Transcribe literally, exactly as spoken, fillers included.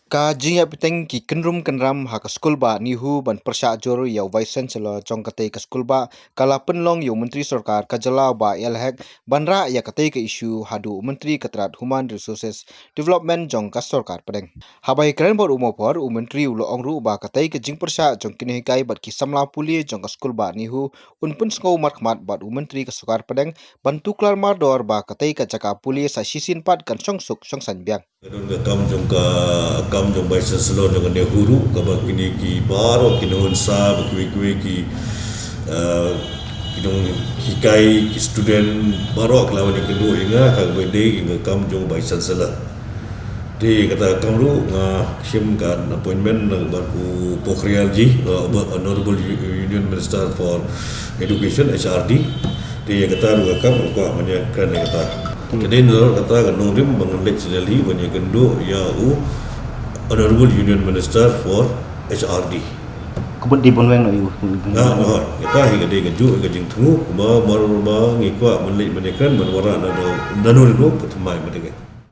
Ka jingïapynteng ki kynrum kynram ha ka skulbah NEHU ban pyrshah jur ïa u Vice Chancellor jong katei ka skulbah ka la pynlong ïa u Myntri Sorkar ka jylla u Bah A L Hek ban rah ïa katei ka issue haduh u Myntri ka tnat Human Resources Development jong ka sorkar pdeng. Haba ïakren bad u Mawphor, u Myntri u la ong ruh ba katei ka jingpyrshah jong ki nonghikai bad ki samla pule jong ka skulbah NEHU un pynsngew markhmat bad u Myntri ka sorkar pdeng ban tuklar mardor ba katei ka jaka pule sa shisien pat kan shongsuk shongsaiñ biang. Ka don ka kam jong ka, kam jong Vice Chancellor jong ka NEHU ruh, kaba kine ki baroh ki nonghynsah, ba kiwei kiwei ki, eh, ki nonghikai, ki student, baroh ki la wan ïakynduh ïa nga, kaba dei ka kam jong Vice Chancellor. Te kata ka kam ruh nga shim ka appointment na bad u Pokhriyal ji, eh, Honorable U-, Union Minister for Education, H R D. Te ïa kata ruh ka kam nga kwah ban ïakren ïa kata. Ka dei na kata ka nongrim ba ngan leit sha Delhi ban ïakynduh ïa u Honorable Union Minister for H R D. Ka mut dei ban weng noh ïa u. Ah, oh, kata hi ka dei kajuh ka jingthmu ba mar ba ngi kwah ban leit ban ïakren ban wanrah na do, na do, na do, pat thymmai ban ïakren.